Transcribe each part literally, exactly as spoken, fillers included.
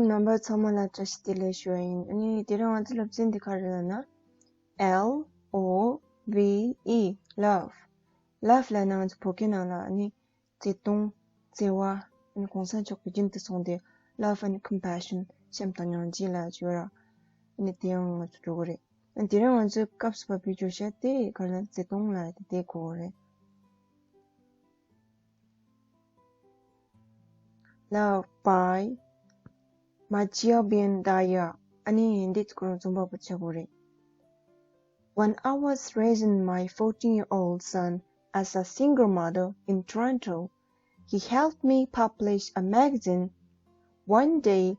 རྣམ་པ་ཚང་མ་ལ་བཀྲ་ཤིས་བདེ་ལེགས་ཞུ་བ་ཡིན། ཨ་ནི་དེ་རིང་ང་ཚོའི་སློབ་ཚན་འདི་ག་རེ་ལབ་ན། L O V E, love. Love ལབ་ན་ང་ཚོ་བོད་སྐད་ནང་ལ་ཨ་ནི་བརྩེ་དུང་། བརྩེ་བ། ཨ་ནི་གོང་ས་མཆོག་གི་རྒྱུན་དུ་སོང་སྟེ་love and compassion, བྱམས་དང་སྙིང་རྗེ་ལབ་ཀྱི་ཡོད་ར། ཨ་ནི་དེ་ཡང་ང་ཚོ་འགྲོ་གི་རེད། ཨ་ནི་དེ་རིང་ང་ཚོའི་སྐབས་སུ་བབས་པའི་བརྗོད་བྱ་དེ་ག་རེ་ལབ་ན་བརྩེ་དུང་ལབ་དེ་དེ་གོ་གི་རེད། Love by Maciel Bean Daya. ཨ་ནི་འདི་ཚོ་ཁོ་རང་རྩོམ་པ་པོ་ཆགས་པོ་རེད། When I was raising my fourteen-year-old son as a single mother in Toronto, he helped me publish a magazine. One day,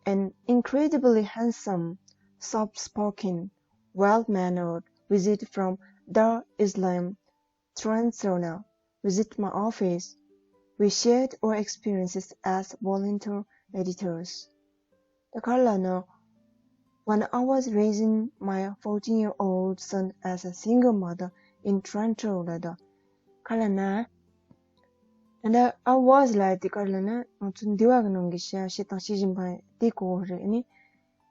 an incredibly handsome, soft-spoken, well-mannered visit from Dar es Salaam, Toronto, visit my office. We shared our experiences as volunteer editors. ད་ག་རེ་ལབ་ན། When I was raising my fourteen-year-old son as a single mother in Toronto ལབ་ད། ག་རེ་ལབ་ན། ད་ལྟ་I was ལབ་དེ་ག་རེ་ལབ་ན། ང་ཚོ་འདི་བ་གི་ནང་གི་བཤད་བཤད་སྟངས་བཤད་བཞིན་པ་དེ་གོ་གི་རེད། ཨ་ནི་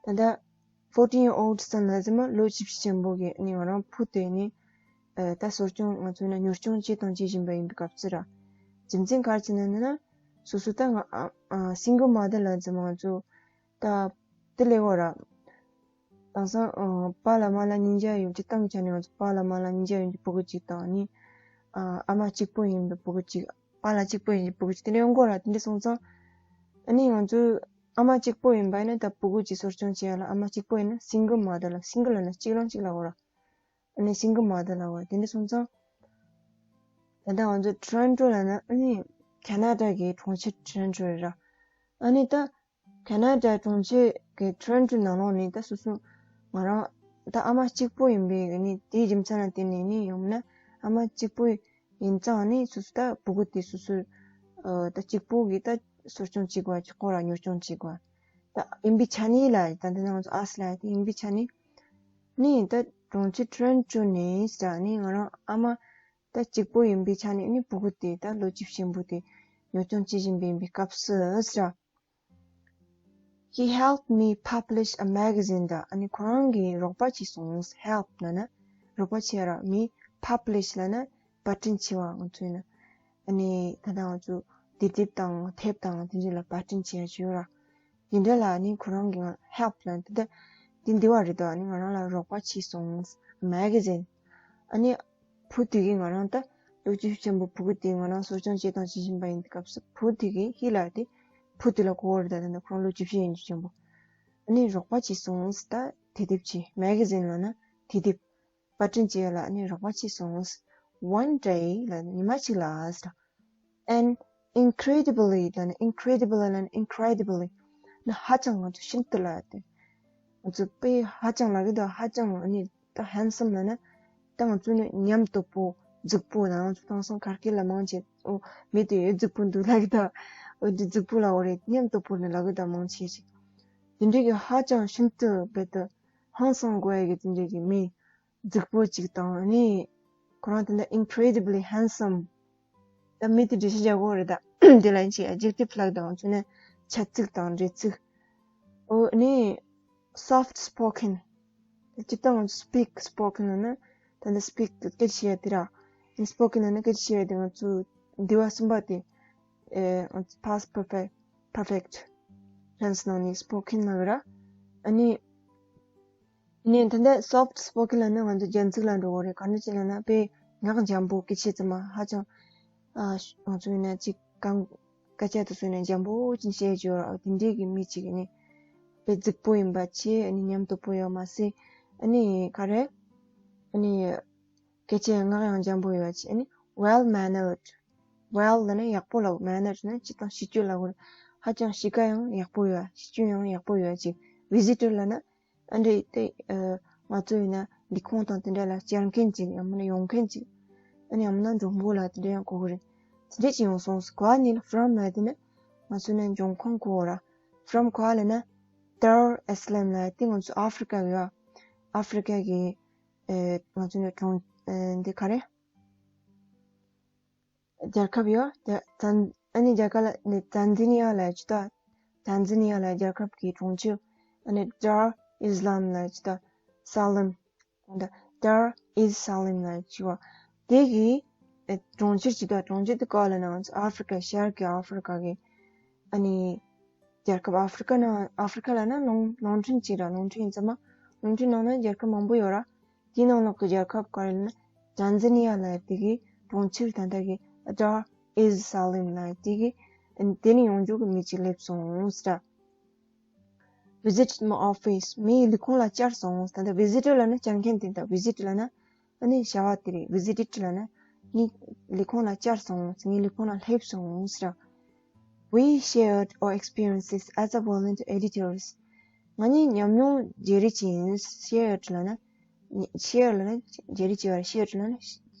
ད་ལྟ་fourteen year old son ལབ་ཙམ་ལོ་བཅུ་བཞི་ཆེན་པོ་གི་ཨ་ནི་ང་རང་བུ་དེ་ནི་ཨ་ད་གསོ་སྐྱོང་ང་ཚོ་ན་གཉོར་སྐྱོང་བྱེད་དང་བྱེད་བཞིན་པ་ཡིན་པའི་སྐབས་སུ་ར། རྒྱུ་མཚན་ག་རེ་བྱས་ན་ན་སོ་སོ་ད་ང་ཨ་ཨ་single mother ལབ་ཙམ་ང་ཚོ་ད་དེ་ལས་འོ་ར། དེང་སང་ཨ་པཱ་ལགས་མཱ་ལགས་གཉིས་ཆ་ཡོད་ཀྱི་སྟེང་ཆ་ནས་ང་ཚོ་པཱ་ལགས་མཱ་ལགས་གཉིས་ཆ་ཡོད་ཀྱི་ཕྲུ་གུ་གཅིག་དང་ནི་ཨ་ཨ་མ་གཅིག་པོ་ཡིན་པའི་ཕྲུ་གུ་གཅིག་པཱ་ལགས་གཅིག་པོ་ཡིན་གྱི་ཕྲུ་གུ་གཅིག་དེ་འདྲ་ཡོང་གི་ར། དེ་འདྲ་སོང་ཙང་ཨ་ནི་ང་ཚོ་ཨ་མ་གཅིག་པོ་ཡིན་པ་ཡིན་ན་ད་ཕྲུ་གུ་གཅིག་གསོ་སྐྱོང་བྱེད་ཡ་ལ་ཨ་མ་གཅིག་པོ་ཡིན་ན་single mother ལ་single ལབ་ན་གཅིག་རང་གཅིག་ལབ་འོ་ར། ཨ་ནི་single mother ལབ་འོ་དེ་འདྲ་སོང་ཙང་ད་ལྟ་ང་ཚོ་Toronto ལབ་ན་ཨ་ནི་Canada གི་གྲོང་ཁྱེར་Toronto རེད་ར། ཨ་ནི་ད་Canada གྲོང་ཁྱེར་གྱི་Toronto ནང་ལོགས་ནས་ད་སོ་སོ་ང་རང་ད་ཨ་མ་གཅིག་པོ་ཡིན་པའི་ནི་དེའི་རྒྱུ་མཚན་ལ་བརྟེན་ནས་ནི་ཡོང་ན་ཨ་མ་གཅིག་པོ་ཡིན་ཙང་ནི་སོ་སོ་ད་ཕྲུ་གུ་དེ་སོ་སོ་ཨ་ད་གཅིག་པོ་གིས་ད་གསོ་སྐྱོང་བྱེད་དགོས་གཅིག་པོ་ར་གཉོར་སྐྱོང་བྱེད་དགོས་ད་ཡིན་པའི་ཆ་ནས་ལ་ད་འདི་ནང་ཚོ་ཨ་སི་ལ་དེ་ཡིན་པའི་ཆ་ནས་ནི་ད་གྲོང་ཁྱེར་Toronto ནས་ཟེར་ནི་ང་རང་ཨ་མ་ད་གཅིག་པོ་ཡིན་པའི་ཆ་ནས་ནི་ཕྲུ་གུ་དེ་ད་ལོ་བཅུ་ཆེན་པོ་དེ་གཉོར་སྐྱོང་བྱེད་བཞིན་པའི་ཡིན་པའི་སྐབས་སུ་ཟེར། He helped me publish a magazine ད་ཨ་ནི་ཁོ་རང་གིས་རོགས་པ་བྱས་སོང་། Help ལབ་ན་རོགས་པ་བྱས་ར། Me publish ལབ་ན་པར་སྐྲུན་བྱས་པ་ང་ཚོས་ན་ཨ་ནི་ད་ལྟ་ང་ཚོ་དུས་དེབ་དང་དེབ་དང་དེ་འདྲ་ལ་པར་སྐྲུན་བྱས་ཡ་བྱས་ཡོད་ར། དེ་འདྲ་ལ་ཨ་ནི་ཁོ་རང་གིས་ང་help ལབ་ན་ད་ལྟ་དེ་འདི་བ་རེད་དོ། ཨ་ནི་ང་རང་ལ་རོགས་པ་བྱས་སོང་། Magazine ཨ་ནི་བུ་དེ་གིས་ང་རང་ད་ལོ་བཅུ་ཆེན་པོ་བུ་གུ་དེ་ང་རང་གསོ་སྐྱོང་བྱེད་དང་བྱེད་བཞིན་པ་ཡིན་དུས་སྐབས་སུ་བུ་དེ་གིས་he ལབ་དེ་བུ་དེ་ལ་གོ་བ་རེད་ད། ད་ནི་ཁོ་རང་ལོ་བཅུ་བཞི་ཡིན་རྒྱུ་ཆེན་པོ། ཨ་ནི་རོགས་པ་བྱས་སོང་ད་དེ་དེབ་ཆེ་magazine ལབ་ན་དེ་དེབ་པར་སྐྲུན་བྱེད་ཡ་ལ་ཨ་ནི་རོགས་པ་བྱས་སོང་། One day ལབ་ན་ཉི་མ་གཅིག་ལ་ཟེར། And incredibly ལབ་ན་incredible ལབ་ན་incredibly ནི་ཧ་ཅང་ང་ཚོ་ཤིན་ཏུ་ལབ་དེ། ང་ཚོ་དཔེ་ཧ་ཅང་ལབ་གི་འདུག་ཧ་ཅང་ཨ་ནི་ད་handsome ལབ་ན་ད་ང་ཚོ་ནི་ཉམས་དོད་པོ་རྫིག་པོ་ད་ང་ཚོ་དེང་སང་གར་སྐད་ལ་མང་ཆེ་ཨོ་མི་དེ་རྫིག་པོ་འདུག་ལབ་གི་འདུག་འོ་འདི་རྫིག་པོ་ལབ་འོ་རེད། ཉམས་དོད་པོ་ནི་ལབ་གི་འདུག་མང་ཆེ་ཞིག་དེ་འདྲའི་གི་ཧ་ཅང་ཤིན་ཏུ་དཔེ་ད་handsome དགོས་ཡ་གི་དེ་འདྲའི་གི་མི་རྫིག་པོ་ཅིག་དང་ནི་ཁོ་རང་དེ་འདྲ་incredibly handsome ད་མི་དེ་འགྲེལ་བཤད་རྒྱག་དགོས་རེད་ད། དེ་ལ་ཡིན་ཅིག་adjective ལབ་དང་ཚོ་ནི་བྱ་ཚིག་དང་འབྲེལ་ཚིག་འོ་ནི་soft spoken ད་སྤྱིར་བཏང་speak spoken ལབ་ན་ད་འདི་speak སྐད་ཆ་བཤད་ཡ་དེ་ར། spoken ལབ་ན་སྐད་ཆ་བཤད་ཡ་དེ་ང་ཚོ་འདི་བ་གསུམ་པ་དེ་ཨེ་past perfect perfect tense ནང་ནས་spoken ལབ་ར། ཨ་ནི་ནས་ད་ལྟ་soft spoken ལབ་ན་ང་ཚོ་རྒྱན་ཚིག་ལ་འགྲོ་གི་རེད། ག་འདྲ་ཅིག་ལབ་ན་དཔེ་ངག་འཇམ་པོ་སྐད་ཆ་ཚང་མ་ཧ་ཅང་ཨ་ང་ཚོ་ཡིན་ན་ཅིག་གང་སྐད་ཆ་དེ་ཚོ་ཡིན་ན་འཇམ་པོ་ཅིག་བཤད་ཡོད་ར། དེ་འདྲའི་གི་མི་ཅིག་ནི་དཔེ་རྫིག་པོ་ཡིན་པ་བྱས་ཨ་ནི་ཉམས་དོད་པོ་ཡོད་མ་ཟད་ཨ་ནི་ག་རེ་ཨ་ནི་སྐད་ཆ་ངག་ཡང་འཇམ་པོ་ཡོད་བྱས་ཨ་ནི་well mannered well ལབ་ན་ཡག་པོ་ལབ། mannered ན་སྤྱིར་བཏང་གཤིས་སྤྱོད་ལབ་དགོས་རེད། ཧ་ཅང་གཤིས་ཀ་ཡང་ཡག་པོ་ཡོད། གཤིས་སྤྱོད་ཡང་ཡག་པོ་ཡོད་ཅིག visitor ལབ་ན་ཨ་འདྲེ་དེ་ཨ་ང་ཚོ་ཡིན་ན་ལས་ཁུངས་དང་དེ་འདྲ་ལ་བཅར་མཁན་ཅིག་ཡང་མིན་ན་ཡོང་མཁན་ཅིག་ཨ་ནི་ཡང་མིན་ན་མགྲོན་པོ་ལ་དེ་འདྲ་ཡང་གོ་གི་རེད། དེ་འདྲ་ཅིག་ཡོང་སོང་ཟེར་གོ་ཨ་ནི་ལ་from ལབ་དེ་ནི་ང་ཚོ་ནི་འབྱུང་ཁུངས་གོ་ར། from གོ་ཨ་ལབ་ན་Dar es Salaam ལབ་དེ་ང་ཚོ་ཨ་ཧྥི་རི་ཀ་གི་ཡོད། ཨ་ཧྥི་རི་ཀ་གི་ཨེ་ང་ཚོ་ནི་གྲོང་ཨེ་འདི་ག་རེ། རྒྱལ་ཁབ་ཡོད། ཏན་ཨ་ནི་རྒྱ་གར་ལ་ནི་ཏན་ཛ་ནི་ཡ་ལ་ཅི་ད་ ཊན་ཛ་ནི་ཡ་ལ་རྒྱལ་ཁབ་ཀྱི་གྲོང་ཁྱེར་ཨ་ནི་ཌར་ཨེ་སི་ལམ་ལ་ཅི་ད་སཱ་ལིམ། ད་ཌར་ཨེ་སི་སཱ་ལིམ་ལ་ཅི་བ། དེ་གི་ཨེ་གྲོང་ཁྱེར་ཅི་ད་གྲོང་ཁྱེར་དེ་ག་ལ་ན་ང་ཚོ་ཨ་ཧྥེ་རི་ཀ་ཤར་གི་ཨ་ཧྥེ་རི་ཀ་གི་ཨ་ནི་རྒྱལ་ཁབ་ཨ་ཧྥེ་རི་ཀ་ན་ཨ་ཧྥེ་རི་ཀ་ལ་ན་རླུང་རླུང་འཕྲིན་ཅི་ར་རླུང་འཕྲིན་ཡིན་ཙམ་མ་རླུང་འཕྲིན་ནང་ན་རྒྱལ་ཁབ་མང་པོ་ཡོད་ར། དེའི་ནང་ལོགས་ཀྱི་རྒྱལ་ཁབ་ག་རེ་ལབ་ན་ཊན་ཛ་ནི་ཡ་ལ་དེ་གི་གྲོང་ཁྱེར་ད་ལྟ་གི་ཌར་ཨེ་སི་སཱ་ལིམ་ལ་དེ་གི་དེ་ནས་ཡོང་རྒྱུ་གི་མི་གཅིག་སླེབས་སོང་ཟེར། Visited my office. ངའི་ལས་ཁུངས་ལ་བཅར་སོང་། ད་ལྟ་ཝི་ཛི་ཊར་ལབ་ན་བཅར་མཁན་དེ། ད་ཝི་ཛི་ཊར་ལབ་ན་ཨ་ནི་བྱ་བ་དེ་རེད། ཝི་ཛི་ཊེཌ་ལབ་ན་ངའི་ལས་ཁུངས་ལ་བཅར་སོང་། ངའི་ལས་ཁུངས་ལ་སླེབས་སོང་ཟེར། We shared our experiences as a volunteer editors. ང་གཉིས་ཉམས་མྱོང་བརྗེ་རེས་བྱས་ཡིན། ཤེར་ཌི་ལབ་ན། ཤེར་ཌི་ལབ་ན་བརྗེ་རེས་བྱས་པ་རེད། ཤེར་ཌི་ལབ་ན་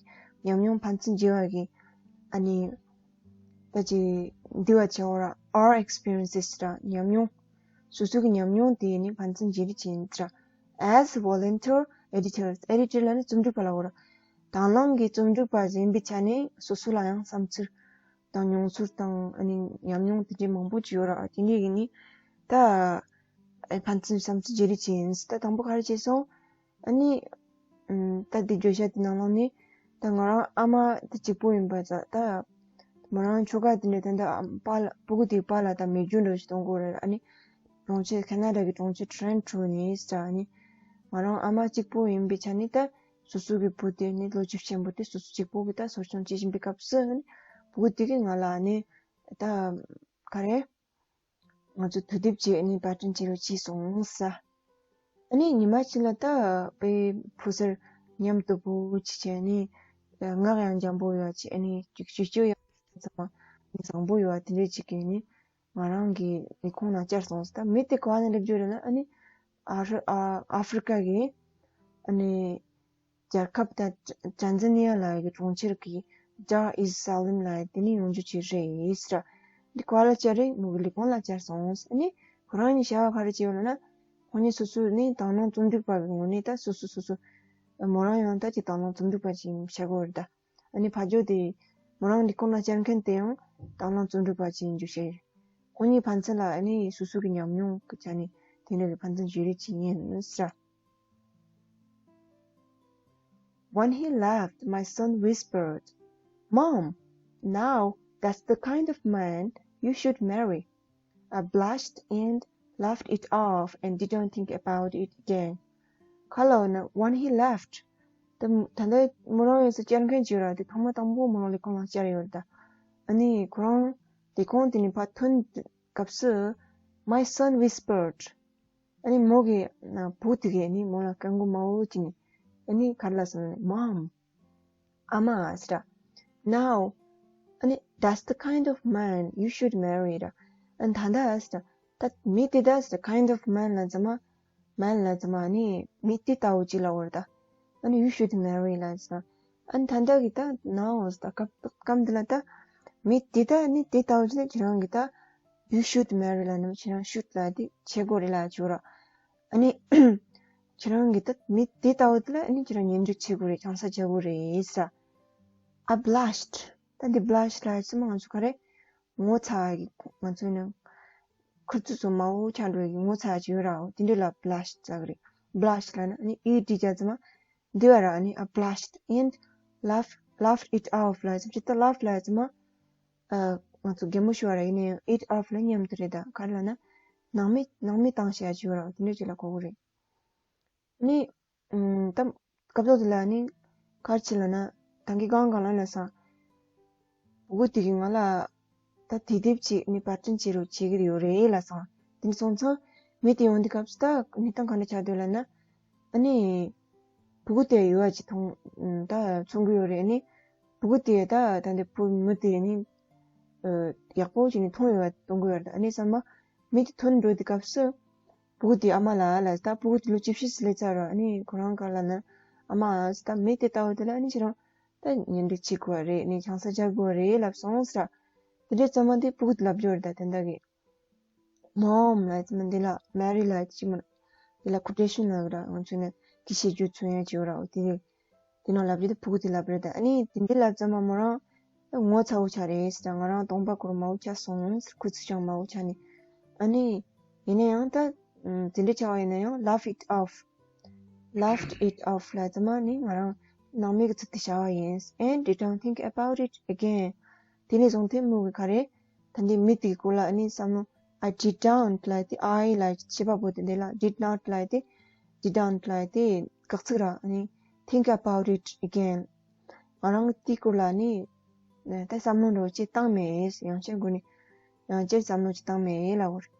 ཉམས་མྱོང་ཕན་ཚུན་བརྗེ་བ་གི་ཨ་ནི་ད་ཅི་འདི་བ་བྱ་བ་ར། Our experiences ར། ཉམས་མྱོང་། སོ་སོ་གི་ཉམས་མྱོང་དེ་ནི་ཕན་ཚུན་བརྗེ་རེས་བྱས་ཡིན་ཟེར། As volunteer editors. ཨེ་ཌི་ཊར་ལབ་ན་རྩོམ་སྒྲིག་པ་ལ་འོ་ར། དང་བླངས་ཀྱི་རྩོམ་སྒྲིག་པ་ཞིག་ཡིན་པའི་ཆ་ནས་སོ་སོ་ལ་ཡང་བསམ་ཚུལ་དང་མྱོང་ཚོར་དང་ཨ་ནི་ཉམས་མྱོང་དེ་འདྲའི་མང་པོ་ཅིག་ཡོད་ར། དེ་འདྲའི་གི་ནི་ད་ཨ་ཕན་ཚུན་བསམ་ཚུལ་བརྗེ་རེས་བྱས་ཡིན་ཟེར། ད་དང་པོ་ག་རེ་བྱས་སོང་། ཨ་ནི་ཨམ་ད་འདི་བརྗོད་བྱ་དེ་ནང་ལོགས་ནས་ད་ང་རང་ཨ་མ་ད་གཅིག་པོ་ཡིན་པ་ཙང་ད་མོ་རང་ཁྱོ་ག་དེ་འདྲ་ད་ད་ཨམ་པ་ལ་སྤུ་གུ་དེའི་པ་ལ་ད་མེ་སྒྱོགས་འདྲ་ཞིག་གཏོང་དགོས་རེད། ཨ་ནི་གྲོང་ཁྱེར་ཁེ་ན་ཌ་གི་གྲོང་ཁྱེར་ཊོ་རོན་ཊོ་ནས་ད་ཨ་ནི་ང་རང་ཨ་མ་གཅིག་པོ་ཡིན་པའི་ཆ་ནས་ད་སོ་སོ་གི་བུ་དེ་ནི་ལོ་བཅུ་ཆེན་པོ་དེ་སོ་སོ་གཅིག་པོ་གི་ད་གསོ་སྐྱོང་བྱེད་བཞིན་པའི་སྐབས་སུ་ཨ་ནི་སྤུ་གུ་དེ་གིས་ང་ལ་ཨ་ནི་ད་ག་རེ། ང་ཚོ་དུས་དེབ་ཅིག་ཨ་ནི་པར་སྐྲུན་བྱེད་རོགས་བྱས་སོང་ཟེར། ཨ་ནི་ཉི་མ་གཅིག་ལ་ད་དཔེ་ཕོ་གསར་ཉམས་དོད་པོ་ཅིག་བྱས་ནི་ངག་ཡང་འཇམ་པོ་ཡོད་ཅིག་ཨ་ནི་ཅིག་ཅིག་ཅིག་ཡང་ཚང་མ་བཟང་པོ་ཡོད་དེ་འདྲ་ཅིག་གིས་ནི་ང་རང་གི་ལས་ཁུངས་ནང་བཅར་སོང་ཟེར། ད་མི་དེ་ག་བ་ནས་སླེབས་རྒྱུ་རེད་ན་ཨ་ནི་ཨ་ཧྥི་ཨ་ཨ་ཧྥི་རི་ཀ་གི་ཨ་ནི་རྒྱལ་ཁབ་དང་ཊན་ཛ་ནི་ཡ་ལ་ཡི་གྲོང་ཁྱེར་གྱི་ཌར་ཨེ་སི་སཱ་ལིམ་ལ་ཡི་དེ་ནས་ཡོང་རྒྱུ་ཅིག་རེད་ཟེར། འདི་ག་ལ་བཅར་རེད། མོ་གི་ལས་ཁུངས་ལ་བཅར་སོང་ཟེར། ཨ་ནི་ཁོ་རང་གཉིས་བྱ་བ་ག་རེ་བྱས་ཡོད་ལབ་ན། ཁོ་གཉིས་སོ་སོ་ནི་དང་བླངས་རྩོམ་སྒྲིག་པ་གི་ངོས་ནས་ད་སོ་སོ་སོ་སོ་མོ་རང་ཡང་ད་ཅིག་དང་བླངས་རྩོམ་སྒྲིག་པ་ཅིག་ཡིན་བྱ་དགོས་རེད་ད། ཨ་ནི་ཕ་ཇོ་དེ་མོ་རང་ལས་ཁུངས་ལ་བཅར་མཁན་དེ་ཡང་དང་བླངས་རྩོམ་སྒྲིག་པ་ཅིག་ཡིན་རྒྱུ་ཞིག་ཁོ་གཉིས་ཕན་ཚུན་ལ་ཨ་ནི་སོ་སོ་གི་ཉམས་མྱོང་གི་ཆ་ནས་དེ་འདྲ་གི་ཕན་ཚུན་བརྗེ་རེས་བྱེད་ཡིན་ཟེར། When he left, my son whispered, "Mom, now that's the kind of man you should marry." I blushed and laughed it off and didn't think about it again. ག་ལ་ན། When he left, ད་ད་ལྟ་མོ་རང་ཡོད་ས་བཅར་མཁན་ཅིག་ཡོད་ར། དེ་ཐོག་མ་དང་པོ་མོ་རང་ལས་ཁུངས་ལ་བཅར་ཡོད་རེད་ད། ཨ་ནི་ཁོ་རང་ལས་ཁུངས་དེ་ནས་ཕར་ཐོན་སྐབས་སུ་my son whispered. ཨ་ནི་མོ་གི་ན་བུ་དེ་གས་ནི་མོ་ལ་སྐད་མགོ་དམའ་བོ་ཅིག་ནས་ཨ་ནི་ག་རེ་ལབ་སོང་ན། Mom, ཨ་མ་ཟེར། Now, ཨ་ནི་that's the kind of man you should marry ར། ཨ་ནི་ད་ལྟ་ཟེར། ད་མི་དེ་ད་ཟེར། Kind of man ལབ་ཙམ་མ། Man ལབ་ཙམ་མ་ཨ་ནི་མི་དེ་ལྟ་བུ་ཅིག་ལབ་པ་རེད་ད། ཨ་ནི་you should marry ལབ་ཟེར། ཨ་ནི་ད་ལྟ་གི་ད་now ཟེར་ད་སྐབས་སྐབས་འདི་ལ་ད་མི་དེ་ད་ཨ་ནི་དེ་ལྟ་བུ་ཅིག་ན་ཁྱེད་རང་གི་ད་you should marry ལབ་ན་ཁྱེད་རང་should ལབ་དེ་བྱེད་དགོས་རེད་ལབ་བྱས་ར། ཨ་ནི་ཁྱེད་རང་གི་ད་མི་དེ་ལྟ་བུ་དེ་ལ་ཨ་ནི་ཁྱེད་རང་གཉེན་སྒྲིག་བྱེད་དགོས་རེད། ཆང་ས་རྒྱག་དགོས་རེད་ཟེར། I blushed. ད་འདི་blush ལབ་ཙམ་མ་ང་ཚོ་ག་རེ། ངོ་ཚ་བ་གི། ང་ཚོ་ནི་ཁུ་ཚུར་ཚོ་དམའ་བོ་ཆགས་འགྲོ་བའི་ངོ་ཚ་བ་ཅིག་ཡོད་ར། འོ་དེ་འདྲ་ལ་blush ལབ་གི་རེད། Blush ལབ་ན་ཨ་ནི་ed རྒྱག་ཙམ་མ་འདི་བ་ར། ཨ་ནི་I blushed and laugh laughed it off ལབ་ཙམ་ཅིག་ད་laugh ལབ་ཙམ་མ་ཨ་ང་ཚོ་གད་མོ་ཤོར་བ་ར། ཡིན་ནའི་it off ལ་མཉམ་དུ་རེད་ད། ག་རེ་ལབ་ན་ནང་མི་ནང་མི་བཏང་བྱས་ཅིག་ཡོད་ར། འོ་དེ་འདྲ་ཅིག་ལ་གོ་གི་རེད། ནི། ཨམ། ད་སྐབས་ཐོག་དེ་ལ་ནི་ག་རེ་བྱས་ལབ་ན། ད་གིན་གང་གང་ལ་ལ་སང་། སྤུ་གུ་དེ་གིས་ང་ལ་ད་དུས་དེབ་ཅིག་ནི་པར་སྐྲུན་བྱེད་རོགས་བྱེད་ཀྱི་ཡོད་རེད་ལབ་སོང་། དེ་ནས་སོང་ཙང་མི་དེ་ཡོང་དུས་སྐབས་སུ་ད་གནས་སྟངས་ག་འདྲ་ཆགས་འདུག་ལབ་ན། ཨ་ནི་སྤུ་གུ་དེ་ཡོད་པ་ཅིག་མཐོང་། ཨམ། ད་མཚོན་གྱི་ཡོད་རེད། ཨ་ནི་སྤུ་གུ་དེ་ད་ད་འདི་བུ་མོ་དེ་ནི་ཨ་ཡག་པོ་ཅིག་ནི་མཐོང་ཡོད་པ་མཐོང་གི་ཡོད་རེད། ཨ་ནི་ཚང་མ་མི་དེ་ཐོན་འགྲོ་དུས་སྐབས་སུ། སྤུ་གུ་དེའི་ཨ་མ་ལ་ལབ། ད་སྤུ་གུ་དེ་ལོ་བཅུ་བཞི་ཙམ་སླེབས་ཚར་ར། ཨ་ནི་ཁོ་རང་ག་ལབ་ན། ཨ་མ་ཨ་ད་མི་དེ་ལྟ་བུ་དེ་ལ་ཨ་ནི་ཁྱེད་རང་ད་གཉེན་སྒྲིག་བྱེད་དགོས་པ་རེད། ཨ་ནི་ཆང་ས་རྒྱག་དགོས་པ་རེད་ལབ་སོང་ཟེར། དེ་འདྲའི་ཚང་མ་དེ་སྤུ་གུ་དེ་ལབ་རྒྱུ་རེད། ད་དེ་འདྲ་གི་Mom ལབ་ཙམ་མ་འདི་ལ་Mary ལབ་ཅི་མོ། འདི་ལ་quotation ལབ་ར། ང་ཚོ་ནས་དེ་བཤད་རྒྱུ་མཚོན་ཡ་ཅིག་ཡོད་ར། འོ་དེ་རེད། དེ་ནང་ལབ་རྒྱུ་དེ་སྤུ་གུ་དེ་ལབ་རེད། ད་ཨ་ནི་དེ་འདྲའི་ལབ་ཙམ་མ་མོ་རང་ངོ་ཚ་བོ་ཆགས་རེད་ཟེར། ད་ང་རང་གདོང་པ་ཁོ་རང་དམའ་བོ་ཆགས་སོང་ཟེར། ཁུ་ཚུར་ཀྱང་དམའ་བོ་ཆགས་ནས། ཨ་ནི་ཡིན་ན་ཡང་ད་དེ་འདྲ་བྱ་བ་ཡིན་ན་ཡང་laugh it off, laughed it off ལ་ཙམ་ནི་ང་རང་སྣང་མེད་ཀྱི་ཚུལ་དུ་བྱ་བ་ཡིན། And didn't think about it again. དེ་ནས་བཟུང་སྟེ་མོ་གི་ག་རེ་ད་འདི་མི་དེའི་སྐོར་ལ་ཨ་ནི་བསམ་བློ། I didn't ལ་དེ་I ལ་བྱེད་པ་པོ་དེ་འདི་ལ་did not ལ་དེ་didn't ལ་དེ་དགག་ཚིག་ར། ཨ་ནི་think about it again. ང་རང་དེའི་སྐོར་ལ་ནི་ད་བསམ་བློ་འདྲ་བོ་ཅིག་བཏང་མེད། ཡང་བསྐྱར་འགོ་ནས་ཡང་བསྐྱར་བསམ་བློ་ཅིག་བཏང་མེད་ལབ་པ་རེད།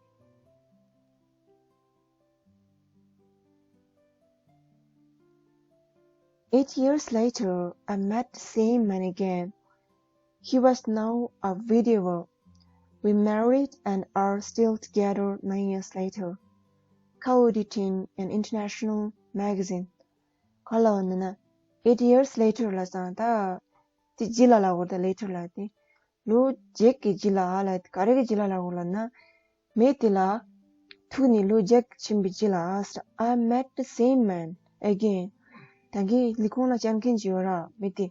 Eight years later, I met the same man again. He was now a widower. We married and are still together nine years later. Kaori Teen, an international magazine. ག་ལ་བ་ན་ན། Eight years later ལ་སང་ད། དེ་རྗེས་ལ་ལ་བོར་ད་later ལ་དེ། ལོ་བརྒྱད་ཀྱི་རྗེས་ལ་ཨ་ལ་ག་རེ་གི་རྗེས་ལ་ལ་བོར་ལ་ན། མི་དེ་ལ་ཐུག་ནས་ལོ་བརྒྱད་ཕྱིན་པའི་རྗེས་ལ། I met the same man again. ད་གིན་ལས་ཁུངས་ལ་བཅར་མཁན་ཅིག་ཡོད་ར། མི་དེ་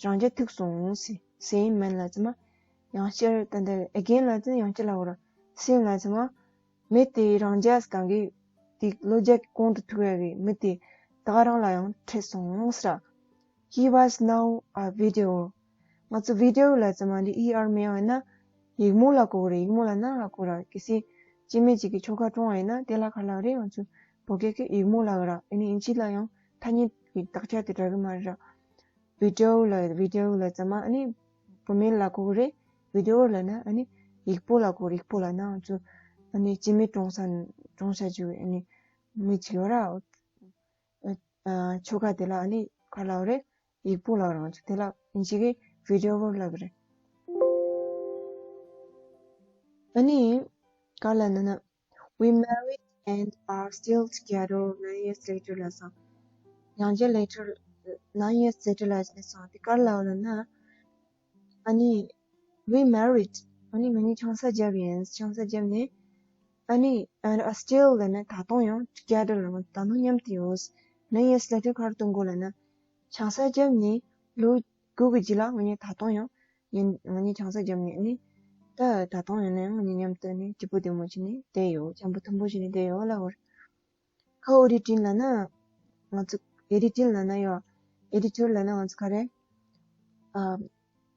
རང་རྒྱལ་ཐུག་སོང་ཟེར། Same man ལ་ཙམ་མ་ཡང་བསྐྱར་ད་ལྟ་again ལ་ཙམ་ཡང་བསྐྱར་ལ་བོར་ར། Same ལ་ཙམ་མ་མི་དེ་རང་རྒྱལ་སྒང་གི་དེ་ལོ་བརྒྱད་གོང་དུ་ཐུག་ཡ་གི་མི་དེ་ད་ག་རང་ལ་ཡང་འཕྲད་སོང་ཟེར། He was now a widower. ང་ཚོ་widower ལ་ཙམ་མ་འདི་E R མེད་ཡང་ཡིན་ན་ཡིག་མོ་ལ་གོ་གི་རེད། ཡིག་མོ་ལ་ན་ལ་གོ་ར། གལ་སྲིད་སྐྱེ་དམན་ཅིག་གི་ཁྱོ་ག་གྲོངས་པ་ཡིན་ན་དེ་ལ་ག་ལབ་རེད། ང་ཚོ་བོད་སྐད་ཀྱི་ཡིག་མོ་ལ་གི་ར། ཨ་ནི་ཨིན་ཇི་ལ་ཡང་ཐ་སྙད་ཀྱི་དག་ཆ་དེ་འདྲ་གི་མ་རེད་ར། widow ལ་widow ལ་ཙམ་མ་ཨ་ནི་བུད་མེད་ལ་གོ་གི་རེད། widower ལ་ན་ཨ་ནི་ཡིག་པོ་ལ་གོ། ཡིག་པོ་ལ་ན་ང་ཚོ་ཨ་ནི་སྐྱེ་དམན་གྲོངས་ས་གྲོངས་ས་ཅིག་ཨ་ནི་མི་ཅིག་ཡོད་ར། ཨ། ཨ། ཁྱོ་ག་དེ་ལ་ཨ་ནི་ག་ལབ་རེད། ཡིག་པོ་ལབ་རང་ཚོ་དེ་ལ་ཨིན་ཇི་གི་widower ལབ་རེད། ཨ་ནི་ག་ལབ་ན་ན། We married and are still together nine years later ལབ་སོང་། ཡང་བསྐྱར་later, nine years later ལབ་སོང་། དེ་ག་ལབ་ན་ན། ཨ་ནི། We married. ཨ་ནི་ང་གཉིས་ཆང་ས་བརྒྱབ་ཡིན། ཆང་ས་བརྒྱབ་ནས། ཨ་ནི། And are still ལབ་ན་ད་དུང་ཡང་together ལབ་ན་ད་དུང་མཉམ་དུ་ཡོད། Nine years later ག་རེ་གཏོང་དགོས་ལབ་ན། ཆང་ས་བརྒྱབ་ནས་ལོ་དགུ་གི་རྗེས་ལ་ང་གཉིས་ད་དུང་ཡང་ཡིན། ང་གཉིས་ཆང་ས་བརྒྱབ་ནས་ཨ་ནི། ད་ད་དུང་ཡིན་ན་ཡང་ང་གཉིས་མཉམ་དུ་ནི་སྐྱིད་པོ་བདེ་མོ་བྱས་ནས་བསྡད་ཡོད། འཆམ་པོ་མཐུན་པོ་བྱས་ནས་བསྡད་ཡོད་ལབ་པ་རེད། Kaori Teen ལབ་ན། ང་ཚོ་editing ལབ་ན་ཡོད། editor ལབ་ན་ང་ཚོ་ག་རེ། ཨ།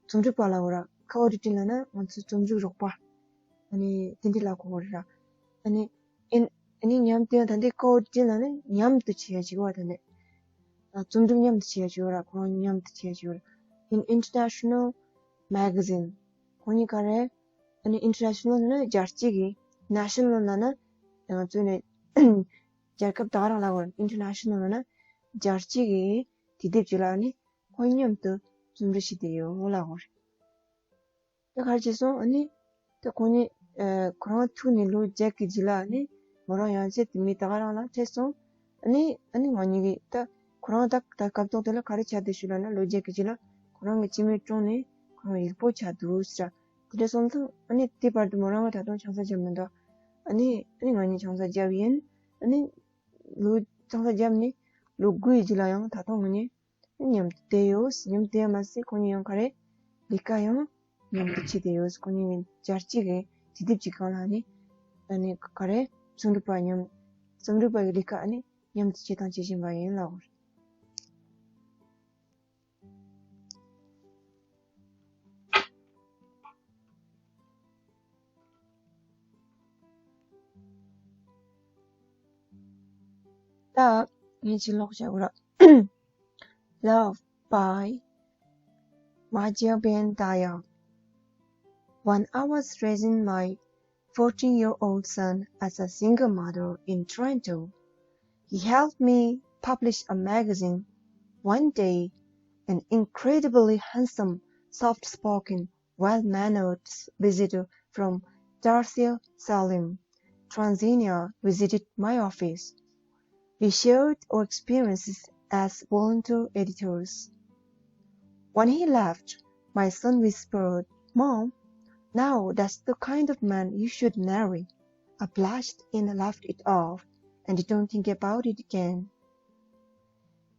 རྩོམ་སྒྲིག་པ་ལབ་པ་ར། Kaori Teen ལབ་ན་ང་ཚོ་རྩོམ་སྒྲིག་རོགས་པ། ཨ་ནི་དེ་འདྲ་ལབ་གོ་གི་རེད་ར། ཨ་ནི། ཨིན། ཨ་ནི་མཉམ་དུ་ད་འདི་Kaori Teen ལབ་ན་མཉམ་དུ་བྱེད་ཡ་ཅིག་བ་ད་ནི། ཨ། རྩོམ་སྒྲིག་མཉམ་དུ་བྱེད་ཡ་ཅིག་ཡོད་ར། ཁོ་རང་མཉམ་དུ་བྱེད་ཡ་ཅིག་ཡོད་ར། In international magazine. ཁོ་གཉིས་ག་རེ། ཨ་ནི་international ནི་རྒྱལ་སྤྱི་གི། national ལབ་ན་ང་ཚོ་ནི་རྒྱལ་ཁབ་ད་ག་རང་ལབ་དགོས་རེད། international ལབ་ན་རྒྱལ་སྤྱི་གི་དུས་དེབ་ཅིག་ལ་ནི་ཁོ་མཉམ་དུ་རྩོམ་སྒྲིག་བྱས་བསྡད་ཡོད་ལབ་དགོས་རེད། ད་ག་རེ་བྱས་སོང་། ཨ་ནི་ད་ཁོ་གཉིས། ཨ། ཁོ་རང་ཐུག་ནས་ལོ་བརྒྱད་ཀྱི་རྗེས་ལ་ནི་མོ་རང་ཡང་བསྐྱར་དེ་མི་ད་ག་རང་ལ་འཕྲད་སོང་། ཨ་ནི། ཨ་ནི་ང་གཉིས་ཀྱིས་ད་ཁོ་རང་ད་ད་སྐབས་ཐོག་དེ་ལ་ག་རེ་ཆགས་བསྡད་ཤག་ལབ་ན། ལོ་བརྒྱད་ཀྱི་རྗེས་ལ་ཁོ་རང་གི་སྐྱེ་དམན་གྲོངས་ནས་ཁོ་རང་ཡིག་པོ་ཆགས་འདུག་ཟེར། དེ་འདྲ་སོང་ཙང་ཨ་ནི་དེ་བར་དུ་མོ་རང་གིས་ད་དུང་ཆང་ས་བརྒྱབ་མི་འདུག་ཨ་ནི། ཨ་ནི་ང་གཉིས་ཆང་ས་བརྒྱབ་ཡིན། ཨ་ནི་ལོ། ཆང་ས་བརྒྱབ་ནས་ལོ་དགུ་ཡི་རྗེས་ལ་ཡང་ད་དུང་ང་གཉིས་མཉམ་དུ་བསྡད་ཡོད། མཉམ་དུ་བསྡད་ཡ་མ་ཟད་ཁོ་གཉིས་ཡང་ག་རེ་ལས་ཀ་ཡང་མཉམ་དུ་བྱས་བསྡད་ཡོད། ཁོ་གཉིས་ནི་རྒྱལ་སྤྱི་གི་དུས་དེབ་ཅིག་སྒང་ལ་ནི་ཨ་ནི་ག་རེ་རྩོམ་སྒྲིག་པ་མཉམ། རྩོམ་སྒྲིག་པ་གི་ལས་ཀ་ཨ་ནི་མཉམ་དུ་བྱེད་སྟངས་བྱེད་བཞིན་པ་ཡིན་ལབ་པ་རེད། ད་ངས་ཅིག་ཀློག་བྱ་དགོས་ར། Love by Majia Ben Daya. When I was raising my fourteen-year-old son as a single mother in Toronto, he helped me publish a magazine. One day, an incredibly handsome, soft-spoken, well-mannered visitor from Dar es Salaam, Tanzania, visited my office. We shared our experiences as volunteer editors. When he left, my son whispered, "Mom, now that's the kind of man you should marry." I blushed and laughed it off and didn't think about it again.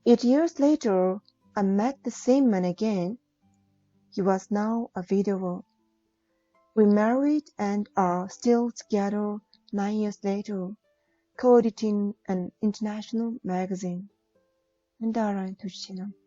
Eight years later, I met the same man again. He was now a widower. We married and are still together nine years later, co-editing an international magazine. མི་འདྲ་རང་ཐུགས་རྗེ་ཆེ་གནང་།